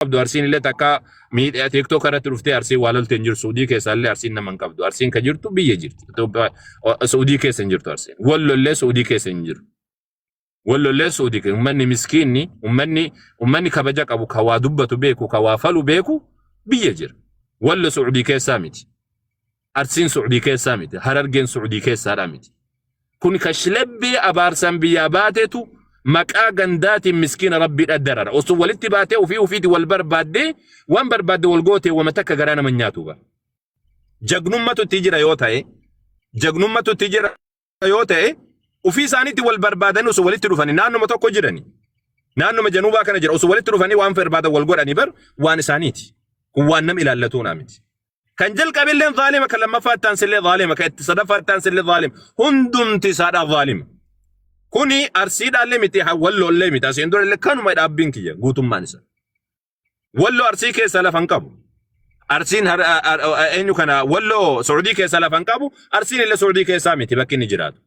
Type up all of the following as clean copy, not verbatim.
Qabdu Arsiin illee takka miidhaa TikTok irratti dhuftee Arsiin waa lolte hin jirtu. Suudii keessa illee Arsiin nama hin qabdu. Arsiin kan jirtu biyya jirti. Itoophiyaa Suudii keessa hin jirtu Arsiin. Wallo illee Suudii keessa hin jiru. Wallo illee Suudii keessa. Uummanni miskiinni uummanni kabaja qabu ka waa dubbatu beeku ka waa falu beeku biyya jira. Wallo Suudii keessaa miti. Arsiin Suudii keessaa miti. Harargeen Suudii keessaadhaa miti. Kun kashlabbee abaarsaan biyyaa baatetu maqaa gandaatiin miskiina rabbii darara. Osoo walitti baatee ofii ofiiti wal barbaaddee waan barbaadde wal gootee wama takka garaa nama hin nyaatu bara. Jagnummatu itti jira yoo ta'e, jagnummatu itti jira yoo ta'e, ofii isaaniitti wal barbaadanii osoo walitti dhufanii naannoma tokko jirani. Naannoma januubaa kana jira, osoo walitti dhufanii waan barbaadan wal godhanii bar waan isaaniiti. Kun waan nama ilaallatuunaa miti. Kan jalqabilleen zaalima, kan lammaffaa itti aansillee zaalima, kan itti sadaffaa itti aansillee zaalima. Hundumti isaadhaa zaalima. Kuni Arsiidhaallee miti, Walloollee miti. Asiin dura illee kanuma dhaabbiin kiyya guutummaan isaa. Walloo Arsii keessa lafa hin qabu. Arsiin eenyu kana Walloo Suudii keessa lafa hin qabu. Arsiin illee Suudii keessaa miti bakki inni jiraatu.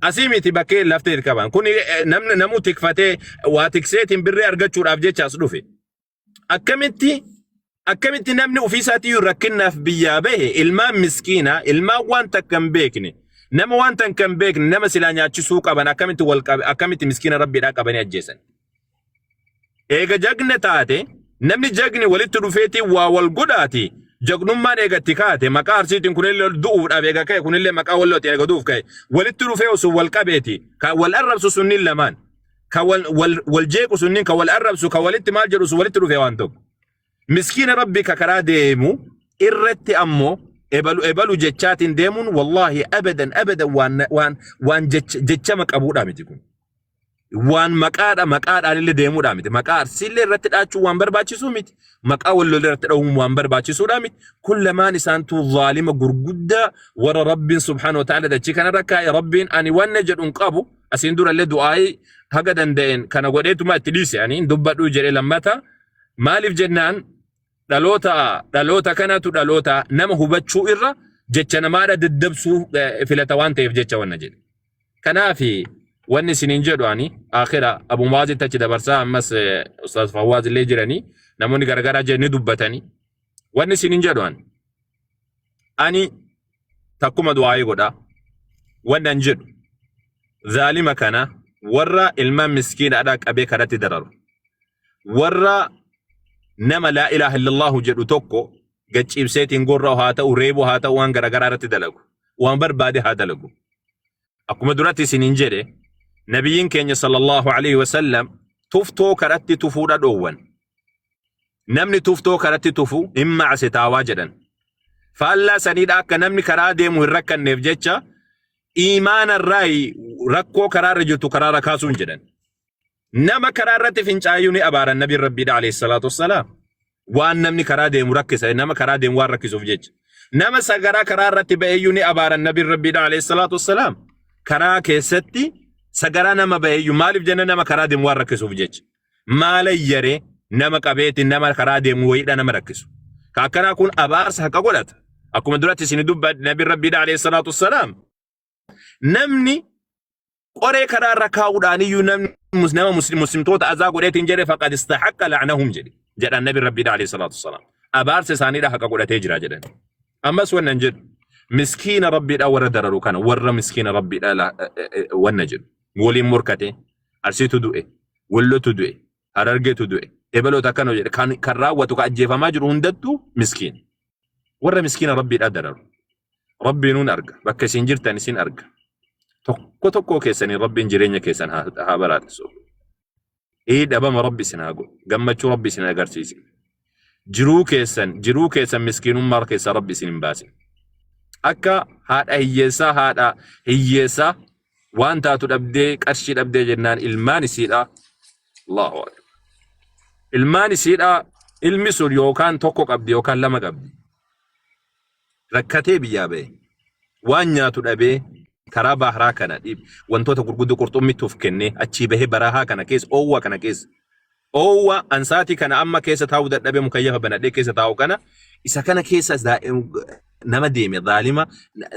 Asii miti bakkee laftee qaban. Kuni namni namuu tikfatee waa tikseetiin birree argachuudhaaf jecha as dhufe. Akkamitti namni ofii isaatiiyyuu rakkinnaaf biyyaa bahe, ilmaan miskiinaa, ilmaan waan takka hin beekne, nama waan takka hin beekne, nama silaa nyaachisuu qaban akkamitti wal qabe, akkamitti miskiina rabbiidhaa qabanii ajjeesan? Eega jagna taate, namni jagni walitti dhufeetii waa wal godhaati. Jagnummaan eega itti kaate, maqaa Arsiitiin kunillee du'uudhaaf eega ka'e, kunillee maqaa Wallootiin eega du'uuf ka'e, walitti dhufee osoo wal qabeeti kan wal arrabsu sunniin lamaan, ka wal wal wal jeequ sunniin, ka wal arrabsu, ka walitti maal jedhu sun walitti dhufe waan tokko. Miskiina rabbi ka karaa deemu irratti ammoo ebalu ebalu jechaatiin deemuun, wallaahi abadan abadan waan jechama qabuudha miti kun. Waan maqaadha maqaadhaan illee deemuudha miti. Maqaa Arsiillee irratti dhaachuu waan barbaachisuu miti. Maqaa Wallollee irratti dha'uun waan barbaachisuudha miti. Kun lamaan isaantuu zaalima gurguddaa warra Rabbiin subhaanahu wa ta'ala dachii kanarra kaa'e. Rabbiin ani wanna jedhu hin qabu. Asiin durallee du'aayii haga danda'een kana godheetuma itti dhiise, ani hin dubbadhu jedhe lammata. Maaliif jennaan, dhaloota kanatu dhaloota nama hubachuu irra jecha namaadha daddabsuu filata waan ta'eef jecha wanna jedhe. Kanaaf wanni isiniin jedhu, ani akhira Abu Muazitti achi dabarsaa, ammas Ustaaz Fawwaaz illee jiranii, namoonni garagaraa jedhanii dubbatanii. Wanni isiniin jedhu, ani takkuma du'aayii godhaa. Wanni an jedhu, zaalima kana, warra ilmaan miskiinaadhaa qabee karatti dararu, warra nama laa ilaaha illallahu jedhu tokko gacciibseetiin gorra'u haa ta'u, reebu haa ta'u, waan garagaraa irratti dalagu, waan barbaade haa dalagu. Akkuma duratti isiniin jedhe, nabiyyiin keenya sallallahu alaihi wasallam tuftoo karatti tufuudha dhoowwan. Namni tuftoo karatti tufu hin macasitaawaa jedhan. Faallaa saniidha, akka namni karaa deemu hin rakkanneef jecha iimaana irraa rakkoo karaarra jirtu karaarra kaasuun jedhan. Nama karaa irratti fincaayyuu ni abaaran nabiin rabbiidha alayhi salaatu wassalaam. Waan namni karaa deemu rakkisa, nama karaa deemu waan rakkisuuf jecha. Nama sagaraa karaa irratti ba'eeyyuu ni abaaran nabiin rabbiidha alayhi salaatu wassalaam. Karaa keessatti sagaraa nama ba'eeyyuu, maaliif jenna, nama karaa deemu waan rakkisuuf jecha. Maalayyaree nama qabeetiin nama karaa deemu wayiidha nama rakkisu. Ka akkanaa kun abaarsa haqa godhata. Akkuma duratti isin dubbadhe, nabiin rabbiidha alayhi salaatu wassalaam. Namni qoree karaa irra kaa'uudhaan iyyuu namni nama muslimtoota azaa godheetiin jedhe, faqad istahaqqa la'nahum jedhe jedhan nabi rabbiidha alayhi salaatu wassalaam. Abaarsa isaaniidha haqa godhatee jira jedhan. Ammas wannan jedhu, miskiina rabbiidha warra dararu kana, warra miskiina rabbiidha wanna jedhu waliin morkate, Arsiitu du'e, Wallotu du'e, Harargeetu du'e, ebaloota akkana jedhe, kan raawwatu, kan ajjeefamaa jiru hundattuu miskiina. Warra miskiina rabbiidha dararu. Rabbiinuun arga. Bakka isin jirtan isin arga. Tokko tokkoo keessanii Rabbiin jireenya keessan haa baraatisu. Ee, dhabama Rabbi isin haa godhu. Gammachuu Rabbi isin agarsiisi. Jiruu keessan miskiinummaa keessa Rabbi isin hin baasin. Akka haadha hiyyeessaa waan taatu dhabdee, qarshii dhabdee jennaan ilmaan isiidha. Allahu akbar. Ilmaan isiidha, ilmi sun yookaan tokko qabdi yookaan lama qabdi. Rakkatee biyyaa ba'e. Waan nyaatu dhabee karaa baharaa kana wantoota gurguddoo qurxummittuuf kennee achii bahee barahaa kana keessa, oowwa kana keessa. Oowwa ansaatii kana amma keessa taa'uu dadhabee mukayyafa banadhee keessa taa'u kana, isa kana keessa nama deeme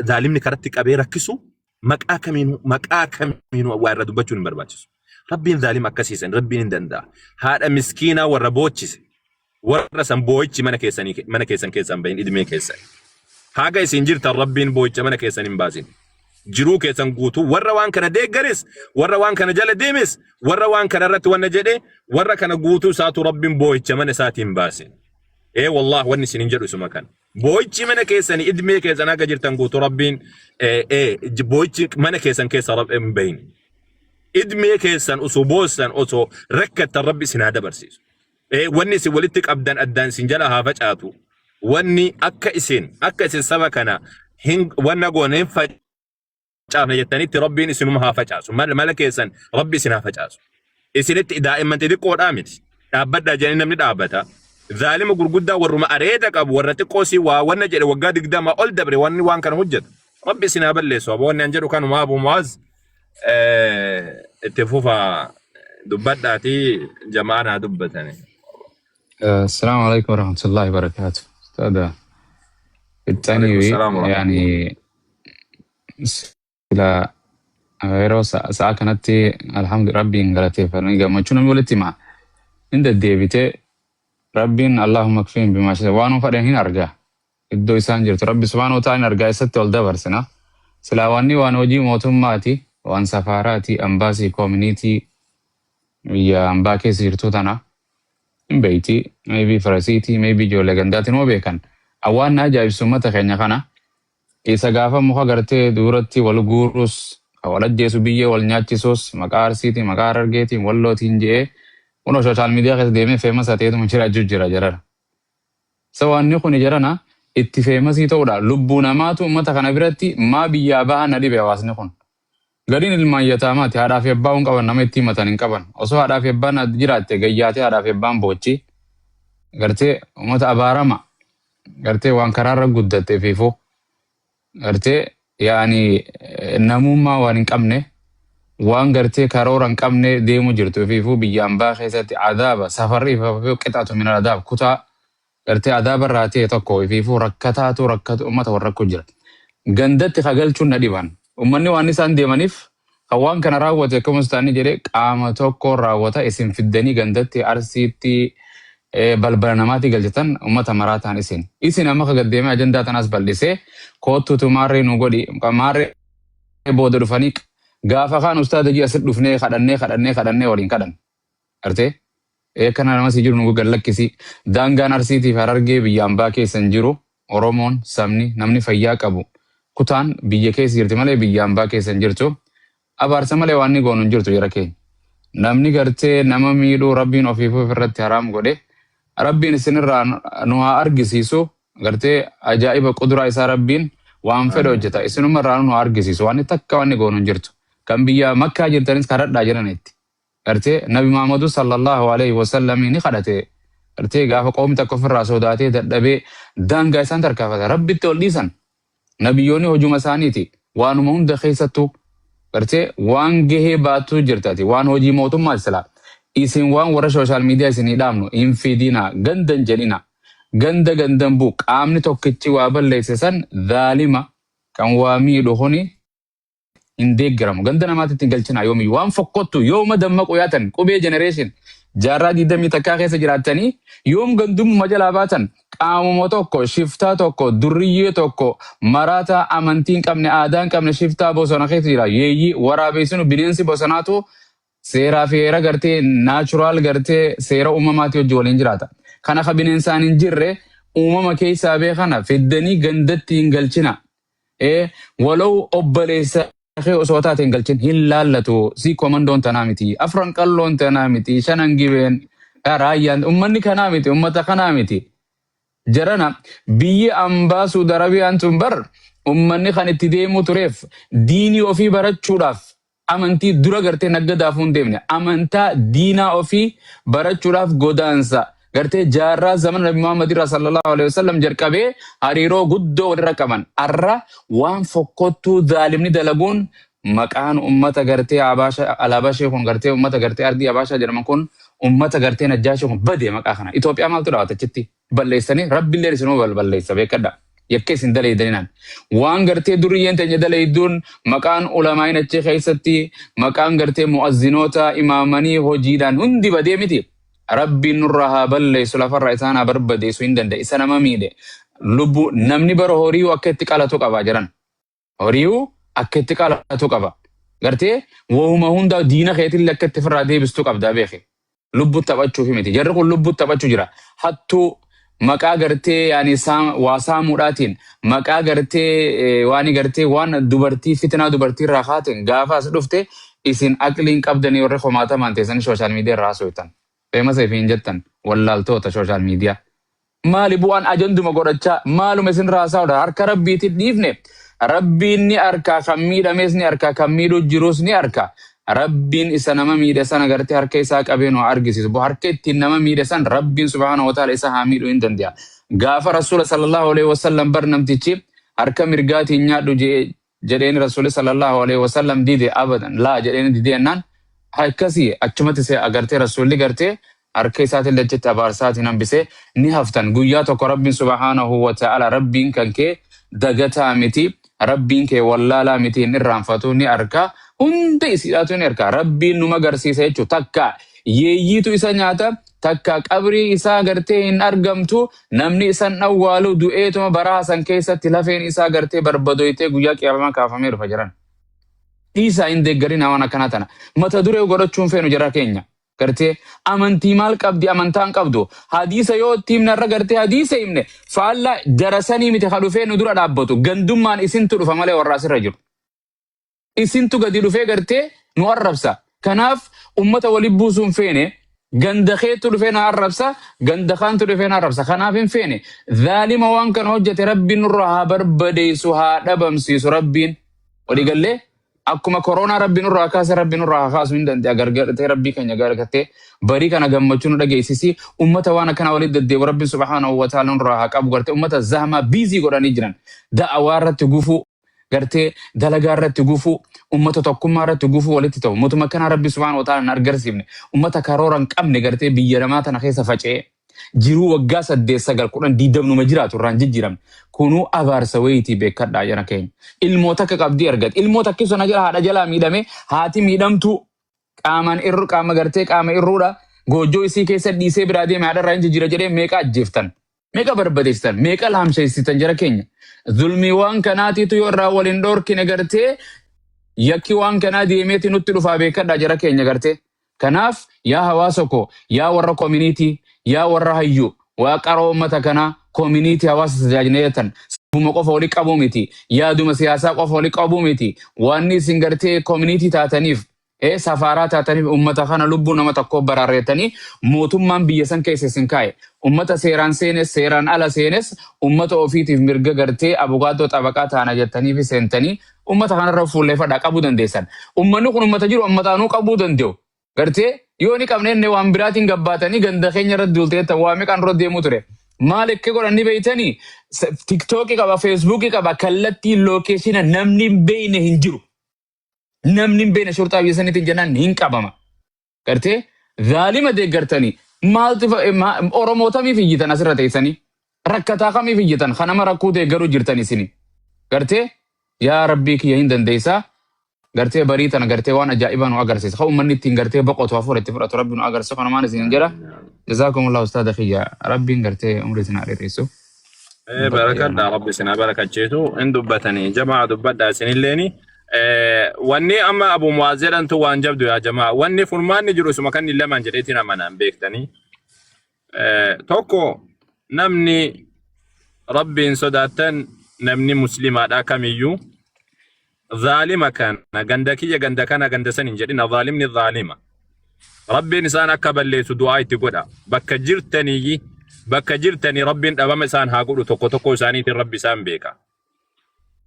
zaalimni karatti qabee rakkisu, maqaa kamiinuu waa irra dubbachuun hin barbaachisu. Rabbiin zaalima akkasiisan Rabbiin hin danda'a. Haadha miskiinaa warra boochise. Warra san boo'ichi mana keessanii mana keessan keessaa hin bahin idmee keessan. Haga isin jirtan Rabbiin boo'icha mana keessan hin baasin. Jiruu keessan guutuu warra waan kana deeggares, warra waan kana jala deemes, warra waan kana irratti wanna jedhe, warra kana guutuu isaatu Rabbiin boo'icha mana isaatii hin baasin. Ee wallaah wanni isin hin jedhu isuma kana. Boo'ichi mana keessanii idmee keessan haga jirtan guutuu Rabbiin ee boo'ichi mana keessan keessa hin bahin. Idmee keessan osoo boossan osoo rakkattan Rabbi isin haa dabarsiisu. Ee wanni isin walitti qabdan addaan isin jala haa facaatu. Wanni akka isin saba kana hin wanna goone hin facaafne jettanitti Rabbiin isinuma haa facaasu. Mala keessan Rabbi isin haa facaasu. Isinitti daa'imman xixiqqoodhaa miti. Dhaabbadhaa jedhanii namni dhaabbata. Zaalima gurguddaa warruma areeda qabu warra xiqqoo si waa wanna jedhe waggaa 20 ol dabre wanni waan kana hojjetu. Rabbi isin haa balleessu. Aboo wanni an jedhu kanuma Abu Muaz itti fufa dubbadhaatii jamaan haa dubbatani. السلام عليكم ورحمة الله وبركاته أستاذ. وعليكم الثاني السلام ورحمة الله. يعني sila yeroo sa'a kanatti alhamdu Rabbiin galateeffannee gammachuu namni walitti hima hin deddeebite Rabbiin اللهم اكفهم بما شئت waan fadhan hin argaa iddoo isaan jirtu Rabbi سبحانه وتعالى hin argaa isatti ol dabarsina. Silaa wanni waan hojii mootummaati, waan safaaraati, ambaasii, community biyya ambaa keessa jirtu tana hin beeyti, maybe farasiiti, maybe ijoollee gandaatiin moo beekan. Awwaan na ajaa'ibsu uummata keenya kana isa gaafa muka gartee duratti wal guurus, wal ajjeesu, biyyee wal nyaachisus, maqaa Arsiitiin, maqaa Harargeetiin, Wallootiin je'ee kunoo social media keessa deemee famous ta'eetuma jiraachuu jira jarara. So wanni kun jarana itti famous ta'uudha. Lubbuu namaatu uummata kana biratti maa biyyaa bahan na dhibe hawaasni kun. Gadiin ilmaan yataamaati, haadhaa fi abbaa hin qaban, nama itti himatan hin qaban. Osoo haadhaa fi abbaan jiraatte gayyaatee haadhaa fi abbaan boochi. Gartee uummata abaarama. Gartee waan karaarra guddatte fiifuu. Gartee yaani namummaa waan hin qabne, waan gartee karoora hin qabne deemu jirtu fiifuu biyya ambaa keessatti adaaba safarri ifaafuu قطعة من العذاب kutaa gartee adaaba irraa ta'e tokko ifiifuu rakkataatu rakkatu uummata warra rakkoo jira. Gandatti kagalchuun na dhiban. Uummanni waan isaan deemaniif kan waan kana raawwate akkasumas ta'anii jedhee qaama tokko raawwata isin fiddanii gandatti Arsiitti balbala namaatti galchatan uummata maraa ta'an isin. Isin amma ka gaddeemee ajandaa tanaas bal'isee koottuutu maarree nu godhi maarree booda dhufanii gaafa kaan ustaada ji asit dhufnee kadhannee kadhannee kadhannee waliin kadhan. Artee? Kana nama si jiru nu gad lakkisi. Daangaan Arsiitiif Harargee biyya ambaa keessa hin jiru. Oromoon sabni namni fayyaa qabu kutaan biyya keessa jirti malee biyya ambaa keessa hin jirtu. Abaarsa malee waan inni goonu hin jirtu jara keenya. Namni gartee nama miidhuu Rabbiin ofiifuu ofirratti haraam godhe. Rabbiin isinirraa nu haa argisiisu. Gartee ajaa'iba quduraa isaa Rabbiin waan fedhe hojjeta. Isinumarraa nu haa argisiisu. Waan takka waan inni goonu hin jirtu. Kan biyya Makkaa jirtanis kadhadhaa jedhanitti. Gartee Nabi Muhammadu صلى الله عليه وسلم ni kadhate. Gartee gaafa qoomni takka ofirraa sodaatee dadhabee daangaa isaan tarkaanfate Rabbitti ol dhiisan. Nabiyyoonni hojuma isaaniiti. Waanuma hunda keessattuu gartee waan gahee baattuu jirtati. Waan hojii mootummaa sila. Isin waan warra social media isinii dhaamnu hin fidina. Gandan jedhina. Ganda gandan bu qaamni tokkichi waa balleesse san zaalima kan waa miidhu kuni hin deeggaramu. Ganda namaatti hin galchina yoomiyyuu. Waan fokkottu yooma dammaqu yaatan qubee generation jaarraa 21 keessa jiraattanii yoom gandummaa jalaa baatan? Qaamuma tokko, shiftaa tokko, durriyyee tokko, maraataa amantii hin qabne, aadaa hin qabne, shiftaa bosona keessa jira. Yeeyyii waraabessinu bineensi bosonaatu seeraa fi heera gartee natural gartee seera uumamaatii wajji waliin jiraata. Kana ka bineensaan hin jirre uumama keessaa beekana fiddanii gandatti hin galchina. Walau obboleessa kee osoo taate hin galchin, hin laallatu. Si komandoon tanaa miti, Afran Qalloon tanaa miti, Shanan Gibeen, Raayyaan ummanni kanaa miti, ummata kanaa miti. Jarana biyyi ambaa Suudi Arabiyaan tun bar ummanni kan itti deemuu tureef diinii ofii barachuudhaaf, amantii dura gartee naggadaafuu hin deemne, amantaa diinaa ofii barachuudhaaf godaansa gartee jaarraa zamana Nabi Muhammad irraa صلى الله عليه وسلم jalqabee hariiroo guddoo walirra qaban. Arra waan fokkottuu zaalimni dalaguun maqaan ummata gartee Abaasha Alaabashee kun, gartee ummata gartee ardii Abaashaa jedhaman kun, ummata gartee Najjaashee kun badee maqaa kana. Itoophiyaa maaltu dhaawata achitti balleessanii? Rabbillee isinuma balleessa, beekadha. Yakka isin dalaydaninaan. Waan gartee duriyyeen teenya dalayduun maqaan ulamaa'in achi keessatti maqaan gartee mu'azzinoota imaamanii hojiidhaan hundi badee miti. Rabbiin nurraa haa balleessu lafarraa isaan haa barbadeessu hin danda'a. Isa nama miidhe. Lubbu namni bara horii akka itti qalatu qaba jedhan. Horiiyu akka itti qalatu qaba. Gartee wahuma hunda diina keetillee akka itti ofirraa deebistu qabda beeki. Lubbu taphachuufi miti. Jarri kun lubbu taphachuu jira. Hattuu maqaa gartee yaani waa saamuudhaatiin maqaa gartee waani gartee waan dubartii fitinaa dubartii irraa kaateen gaafa as dhufte isin aqliin qabdanii warri komaatamaan teessanii social media irraa haasoftan. Feemasa ifiin jettan wallaaltoota social media. Maali bu'aan ajanduma godhachaa maaluma isin raasaudha harka rabbiitti dhiifne rabbiin ni arka kan miidhames ni arka kan miidhuu jirus ni arka rabbiin isa nama miidhe sana gartee harka isaa qabee nu haa argisiisu bo harka ittiin nama miidhe san rabbiin subhaanahu wa ta'ala isa haa miidhuu hin danda'a gaafa rasuula sallallahu alaihi wasallam bar namtichi harka mirgaatiin nyaadhu jedheen rasuuli sallallahu alaihi wasallam dide abadan laa jedheen dide jennaan akkasii achumatti se agartee rasuulli gartee harka isaatiin dachitti abaarsaatiin hambisee ni haftan guyyaa tokko rabbiin subhaanahu wa ta'ala rabbiin kan kee dagataa miti rabbiin kee wallaalaa miti hin irraanfatu ni arka hunda isiidhaatu ni arka rabbiin numa garsiisa jechuu takka yeeyyiitu isa nyaata takka qabrii isaa gartee hin argamtu namni isan awwaalu du'eetuma baraa san keessatti lafeen isaa gartee barbadoytee guyyaa qiyaamaa kaafamee dhufa jiran. Dhiisaa hin deeggarin waan akkanaa tana. Mata duree godhachuun feenu jara keenya. Gartee amantii maal qabdi amantaa hin qabdu. Hadiisa yoo itti himne irra gartee hadiisa himne faallaa jarasanii miti ka dhufee nu dura dhaabbatu gandummaan isintu dhufa malee warra asirra jiru. Isintu gadi dhufee gartee nu arrabsa. Kanaaf ummata wali buusuu hin feene. Ganda keetu dhufee na arrabsa, ganda kaantu dhufee na arrabsa. Kanaaf hin feene. Zaalima waan kana hojjete Rabbiin nurraa haa barbadeessu, haa dhabamsiisu Rabbiin. Walii gallee akkuma koronaa Rabbi nurraa kaase Rabbi nurraa haa kaasu hin danda'a. Gargaartee Rabbii keenya gargaartee barii kana gammachuu nu dhageessisi. Ummata waan akkanaa walitti deddeebu Rabbiin subhaanahu wa ta'ala nurraa haa qabu gartee ummata zahmaa biizii godhanii jiran. Da'awaa irratti gufuu gartee dalagaa irratti gufuu ummata tokkummaa irratti gufuu walitti ta'u mootummaa kanaa rabbi subhaanahu wa ta'ala hin argarsiifne ummata karoora hin qabne gartee biyya namaa tana keessa faca'ee jiruu waggaa 8 9 10 20 jiraatu irraan jijjiiramne kunuu abaarsa wayiitii beekadhaa jara keenya ilmoo takka qabdii argate ilmoo takki sana jala haadha jalaa miidhame haati miidhamtuu qaamaan irru qaama gartee qaama irruudha goojjoo isii keessa dhiisee biraa deeme haadha irraa hin jijjiira jedhee meeqa ajjeeftan Meeqa barbadeessitan, meeqa laamsheessitan jara keenya. Zulmii waan kanaatiitu yoo irraa wal hin dhoorkine gartee yakki waan kanaa deemeeti nutti dhufaa beekadhaa jara keenya gartee. Kanaaf yaa hawaasa koo, yaa warra community, yaa warra hayyuu, waa qaroo uummata kanaa community hawaasa tajaajila jettan sabuma qofa wali qabuu miti, yaaduma siyaasaa qofa wali qabuu miti, waanni isin gartee community taataniif ee safaaraa taataniif ummata kana lubbuu nama tokkoo baraarreettanii mootummaan biyya san keessa isin kaa'e ummata seeraan seenes seeraan ala seenes ummata ofiitiif mirga gartee abukaattoo xabaqaa taana jettaniifi seentanii ummata kanarra fuulleeffadhaa qabuu dandeessan. Ummanni kun ummata jiru ummataanuu qabuu danda'u. Gartee yoo ni qabne inni waan biraatiin gabbaatanii ganda keenya irratti duulteettan waa meeqaan dura deemuu ture. Maal akka godhan ni beeytanii tiktookii qaba feesbuukii qaba kallattii lookeeshina namni hin beeyne hin jiru. Namni hin beekne shurxaa biyya saniitiin jennaan hin qabama. Gartee zaalima deeggartanii maaltu Oromoo tamiif iyyitan asirra teessanii rakkataa kamiif iyyitan kan nama rakkuu deeggaruu jirtan isini. Gartee yaa rabbii kiyya hin dandeessaa gartee barii tana gartee waan ajaa'ibaa nu agarsiisa. Kan uummanni ittiin gartee boqotu hafuura itti fudhatu rabbi nu agarsiisa. Kanumaan isin jedha. Jazaakumullahu ustaada kiyya rabbiin gartee umrii isin haa dheeressu. Eh, barakadha rabbi isin haa barakachiisu hin dubbatanii jamaa dubbadha isinilleeni. Eh, wanni amma Abu Mu'aaz jedhantu waan jabdu yaa jamaa wanni furmaanni jiru isuma kan lamaan jedheetiin amanaan beektanii. Eh, tokko namni rabbiin sodaattan namni muslimaadha kamiyyuu zaalima kana ganda kiyya ganda kana ganda san hin jedhina zaalimni zaalima. Rabbiin isaan akka balleessu du'aa itti godha. Bakka jirtanii bakka jirtanii Rabbiin dhabama isaan haa godhu tokko tokko isaaniitiin Rabbi isaan beeka.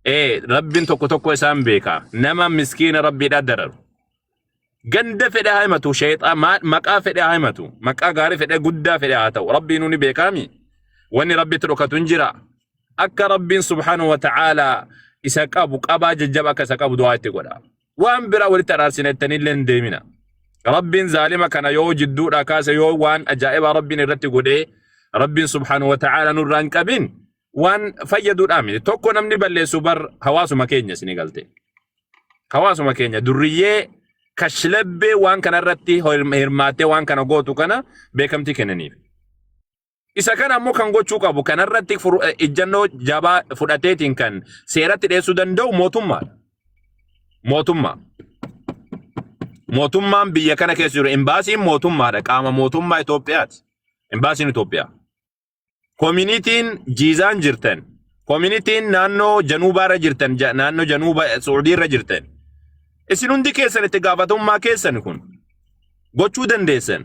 Ee Rabbiin tokko tokko isaan beeka. Nama miskiina Rabbiidhaa dararu. Ganda fedhe haa himatu sheexaa maqaa fedhe haa himatu maqaa gaarii fedhe guddaa fedhe haa ta'u Rabbiin ni beekaami. Wanni Rabbitti dhokatu hin jira. Akka Rabbiin subhaanahu wa ta'aalaa isa qabu qabaa jajjaba akka isa qabu du'aa itti godha. Waan biraa walitti araarsina jettanillee hin deemina. Rabbiin zaalima kana yoo jidduudhaa kaase yoo waan ajaa'ibaa Rabbiin irratti godhee Rabbiin subhaanahu wa ta'aalaa nurraa hin qabin. waan fayyaduudhaa miti. Tokko namni balleessu bar hawaasuma keenya isinii galte. Hawaasuma keenya durriyyee kashlabbee waan kana irratti hirmaattee waan kana gootu kana beekamtii kennaniif. Isa kana ammoo kan gochuu qabu kanarratti ijjannoo jabaa fudhateetiin kan seeratti dhiyeessuu danda'u mootummaadha. Mootummaa. Mootummaan biyya kana keessa jiru imbaasiin mootummaadha. Qaama mootummaa Itoophiyaati. Imbaasiin Itoophiyaa. Koominitiin Jiizaan jirtan, koominitiin naannoo Januubaarra jirtan, naannoo Januuba Suudiirra jirtan. Isin hundi keessan itti gaafatamummaa keessan kun gochuu dandeessan.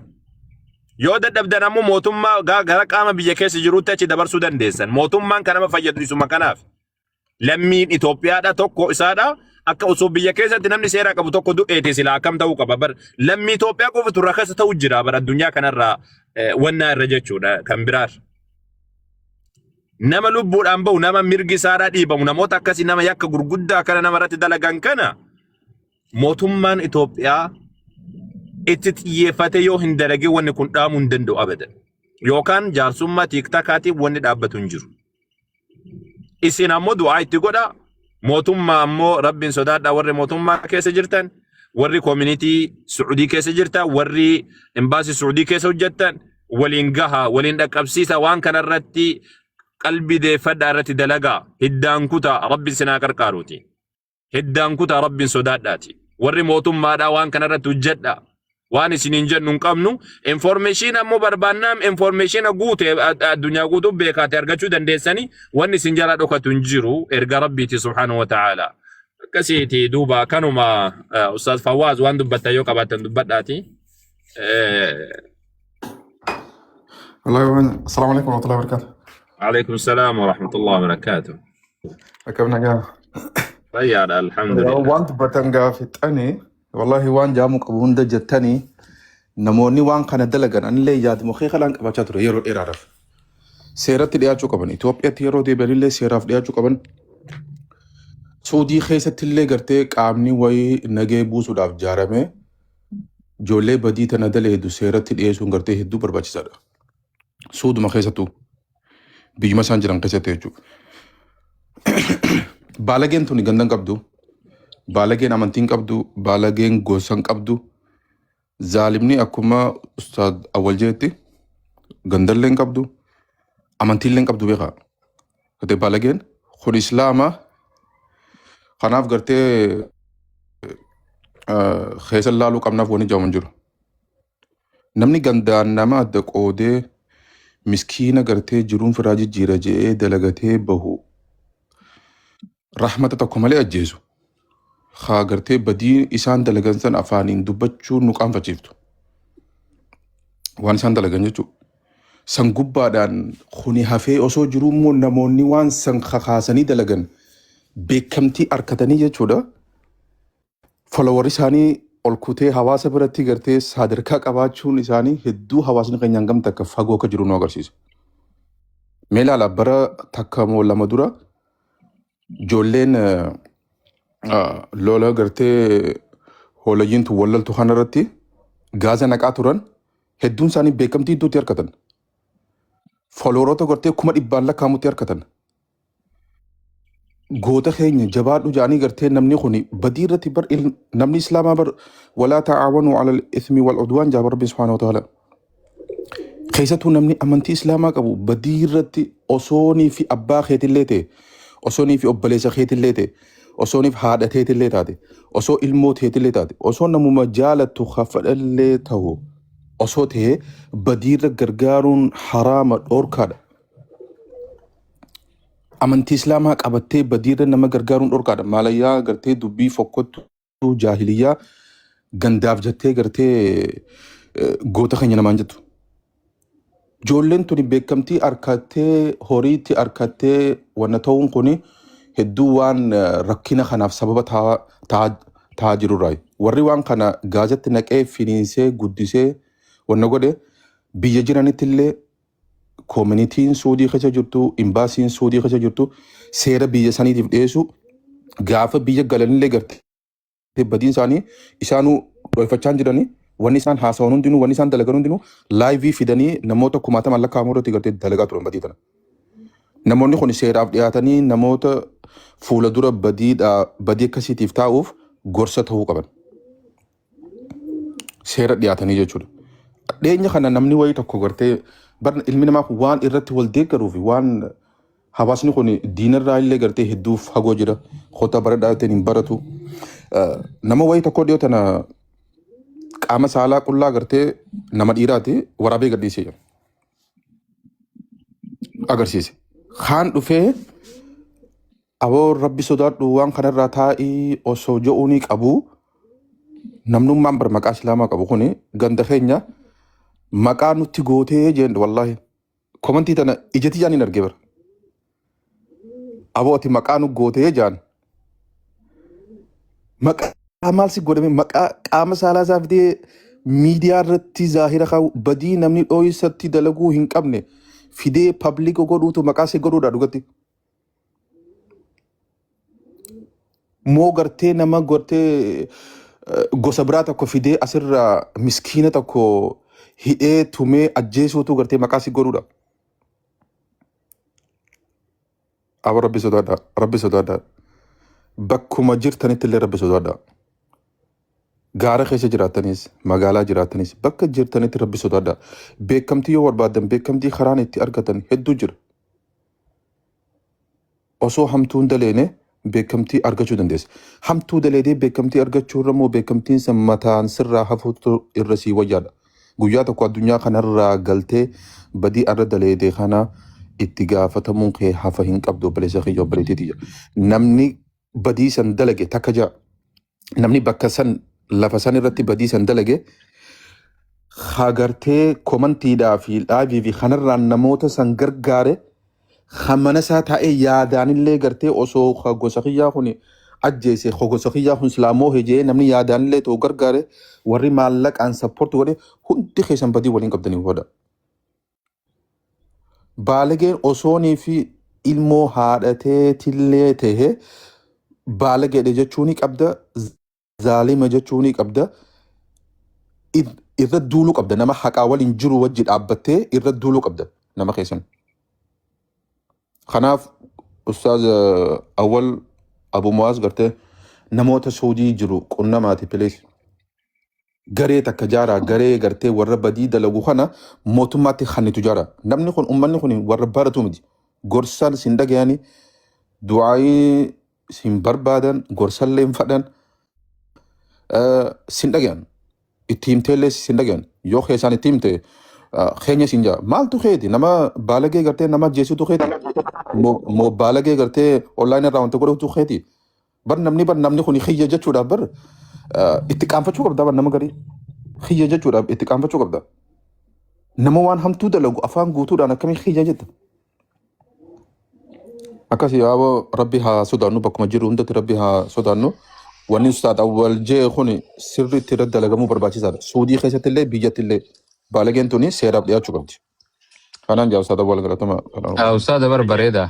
Yoo dadhabdan ammoo mootummaa gara qaama biyya keessa jiruutti achi dabarsuu dandeessan. Mootummaan kan nama fayyadu isuma kanaaf. Lammiin Itoophiyaadha tokko isaadha. Akka osoo biyya keessatti namni seera qabu tokko du'eeti silaa akkam ta'uu qaba bar lammii Itoophiyaa qofatu rakasa ta'u jira bar addunyaa kanarraa wannaa irra jechuudha kan biraar. Nama lubbuudhaan bahu nama mirgi isaadhaa dhiibamu namoota akkasii nama yakka gurguddaa kana nama irratti dalagan kana mootummaan Itoophiyaa itti xiyyeeffatee yoo hin dalagin wanni kun dhaamuu hin danda'u abadan. Yookaan jaarsummaa tiiktaakaatiin wanni dhaabbatu hin jiru. Isin ammoo du'aa itti godhaa. Mootummaa ammoo Rabbiin sodaadhaa warri mootummaa keessa jirtan, warri koominitii Su'udii keessa jirtan, warri imbaasii Su'udii keessa hojjettan waliin gahaa, waliin dhaqqabsiisa waan kanarratti qalbii deeffadhaa irratti dalagaa, hiddaan kutaa Rabbi isin haa qarqaaruuti. Hiddaan kutaa Rabbiin sodaadhaati. Warri mootummaadhaa waan kanarratti hojjedhaa. Waan isiniin jennu hin qabnu. Information ammoo barbaannaan information guute addunyaa guutuu beekaate argachuu dandeessanii wanni isin jala dhokatu hin jiru erga Rabbiiti subhaanahu wa ta'ala. Akkasiiti duuba kanuma Ustaaz Fawwaaz waan dubbattan yoo qabaattan dubbadhaati. Wallahi waan Assalamu alaikum warahmatullahi wabarakatuh. Alaikum salaam wa rahmatullahi wa barakatuh. Akkam nagaa. Fayyaadha alhamdulillah. Waan dubbatan gaafixanii wallahi waan jaamuu qabu hunda jettanii namoonni waan kana dalagan anillee yaaduma kee kalaan qabachaa ture yeroo dheeraadhaaf. Seeratti dhiyaachuu qaban. Itoophiyaatti yeroo deebi'anillee seeraaf dhiyaachuu qaban. Suudii keessatti illee gartee qaamni wayii nagee buusuudhaaf jaaramee ijoollee badii tana daleedu seeratti dhiyeessuun gartee hedduu barbaachisaadha. Suuduma keessattuu biyyuma isaan jiran keessatti jechuudha. Baalageen tuni ganda hin qabdu. Baalageen amantii hin qabdu. Baalageen gosa hin qabdu. Zaalimni akkuma Ustaad Awwal jeetti gandallee hin qabdu. Amantiillee hin qabdu beekaa. Gartee baalageen kun Islaama. Kanaaf gartee keessa laaluu qabnaaf wanni jedhamu hin jiru. Namni gandaan nama adda qoodee miskiina gartee jiruun firaa jijjiira je'ee dalagatee bahu rahmata tokko malee ajjeesu. Haa gartee badii isaan dalagan san afaaniin dubbachuun nu qaanfachiiftu. Waan isaan dalagan jechuudha. San gubbaadhaan kuni hafee osoo jiruu immoo namoonni waan san kakaasanii dalagan beekamtii arkatanii jechuudha. Follower isaanii ol kutee hawaasa biratti gartee sadarkaa qabaachuun isaanii hedduu hawaasni keenya hangam takka fagoo akka jiru nu agarsiisa. Mee ilaala bara takka moo lama dura ijoolleen lola gartee hoolayyiin tun wallaltu kanarratti gaaza naqaa turan hedduun isaanii beekamtii hedduutti harkatan. Followeroota gartee 100,000 lakkaa'amutti harkatan. Goota keenya jabaadhu jedhanii gartee namni kun badii irratti bar namni islaamaa bar walaa ta'aawanuu alal ismi wal udwaan jaa rabbi subhaanahu wa ta'ala. Keessattuu namni amantii islaamaa qabu badii irratti osoonii fi abbaa keetillee ta'e osoonii fi obboleessa keetillee ta'e osoonii fi haadha teetillee taate osoo ilmoo teetillee taate osoo namuma jaalattu kafadhallee ta'u osoo ta'e badiirra gargaaruun haraama dhoorkaadha. Amantii islaamaa qabattee badiirra nama gargaaruun dhorkaadha. Maalayyaa gartee dubbii fokkottuu jaahiliyyaa gandaaf jettee gartee goota keenya namaan jettu. Ijoolleen tuni beekamtii arkattee horiitti arkattee wanna ta'uun kuni hedduu waan rakkina kanaaf sababa ta'aa jirurraayi. Warri waan kana gaazatti naqee finiinsee guddisee wanna godhe biyya jiranitti illee koominitiin Suudii keessa jirtu, imbaasiin Suudii keessa jirtu seera biyya saniitiif dhiyeessu gaafa biyya galanillee gartee badiin isaanii isaanuu dhoyfachaa hin jiranii wanni isaan haasawan hundinuu wanni isaan dalagan hundinuu laayivii fidanii namoota kumaatamaan lakkaa'amu irratti gartee dalagaa turan badii tana. Namoonni kun seeraaf dhiyaatanii namoota fuula dura badii akkasiitiif taa'uuf gorsa ta'uu qaban. Seera dhiyaatanii jechuudha. Dhiyeenya kana namni wayii tokko gartee bar ilmi namaa kun waan irratti wal deeggaruu fi waan hawaasni kun diinarraa illee gartee hedduu fagoo jira. Kottaa baradhaa jetteen hin baratu. Nama wayii tokko dhiyoo tana qaama saalaa qullaa gartee nama dhiiraati waraabee gadhiisee jira. Agarsiise. Kaan dhufee aboo rabbi sodaadhu waan kanarraa taa'ii osoo je'uunii qabu namnummaan bar maqaa islaamaa qabu kuni ganda keenya maqaa nutti gootee jeen wallaahi komantii tana ijati jaan hin arge bara. Aboo ati maqaa nu gootee jaan. Maqaa maal si godhame maqaa qaama saalaa isaa fidee miidiyaa irratti zaahira kaa'u badii namni dhooysatti dalaguu hin qabne fidee pabliika godhuutu maqaa si godhuudha dhugatti. Moo gartee nama gartee gosa biraa tokko fidee asirraa miskiina tokko hidhee tumee ajjeesuutu gartee maqaa si godhuudha. Abo rabbi sodaadhaa. Rabbi sodaadhaa. Bakkuma jirtanitti illee rabbi sodaadhaa. Gaara keessa jiraattanis, magaalaa jiraattanis, bakka jirtanitti rabbi sodaadhaa. Beekamtii yoo barbaaddan beekamtii karaan itti argatan hedduu jira. Osoo hamtuu hin daleene beekamtii argachuu dandeessa. Hamtuu daleedee beekamtii argachuu irra immoo beekamtiin san mataan sirraa hafuutu irra sii wayyaadha. Guyyaa tokko addunyaa kanarraa galtee badii arra daleede kana itti gaafatamuun kee hafa hin qabdu obboleessa kiyya obboleettii tiyya. Namni badii san dalage takka ja'a. Namni bakka san lafa san irratti badii san dalage hagartee komantiidhaa fi laayivii fi kanarraan namoota san gargaare Ka mana isaa taa'ee yaadaanillee gartee osoo ka gosa kiyyaa kun ajjeese ka gosa kiyyaa kun silaa moohe jedhee namni yaadaanillee ta'u gargaare warri maallaqaan support godhe hundi keessan badii waliin qabdanii hubadha. Baalageen osoonii fi ilmoo haadhateetillee ta'e baalageedha jechuu ni qabda zaalima jechuu ni qabda irra duuluu qabda nama haqaa waliin jiru wajji dhaabbattee irra duuluu qabda nama keessan. Kanaaf Ustaaz Awwal Abu Muwaaz gartee namoota Saudii jiru qunnamaati please. Garee takka jaaraa garee gartee warra badii dalagu kana mootummaatti kannitu jaara. Namni kun ummanni kun warra baratu miti. Gorsaan sin dhagayani du'aayii sin barbaadan gorsallee hin fadhan sin dhagayan itti himteellee sin dhagayan yoo keessaan itti himte keenya sin jaa maaltu keeti nama baalagee gartee nama ajjeesutu keeti moo baalagee gartee online irraa wanta godhutu keeti bar namni bar namni kun kiyya jechuudhaaf bar itti qaanfachuu qabda bar nama garii kiyya jechuudhaaf itti qaanfachuu qabda nama waan hamtuu dalagu afaan guutuudhaan akkamii kiyya jetta Akkasii yaaboo rabbi haa sodaannu bakkuma jirru hundatti rabbi haa sodaannu. Wanni ustaad awwal jee kun sirriitti irratti dalagamuu barbaachisaadha. Suudii keessatti illee biyyatti illee baalageen tuni seeraaf dhiyaachuu qabdi. Kanaan jaa ustaad awwal galatama. Ustaada bar bareeda.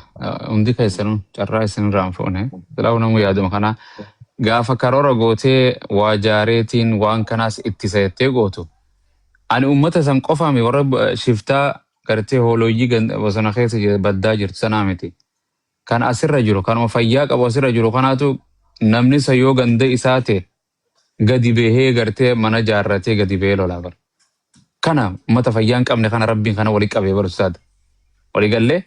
Hundi keessanuu carraa isin irraa hin fuune. Silaa namuu yaaduma kana gaafa karoora gootee waa jaareetiin waan kanaas ittisa jettee gootu. Ani uummata san qofaami warra shiftaa gartee hoolooyyii bosona keessa baddaa jirtu sanaa miti. Kan asirra jiru kanuma fayyaa qabu asirra jiru kanaatu namni isa yoo ganda isaa ta'e gadi bahee gartee mana jaarratee gadi bahee lolaa bara. Kana uummata fayyaa hin qabne kana rabbiin kana wali qabee bara ustaad. Walii gallee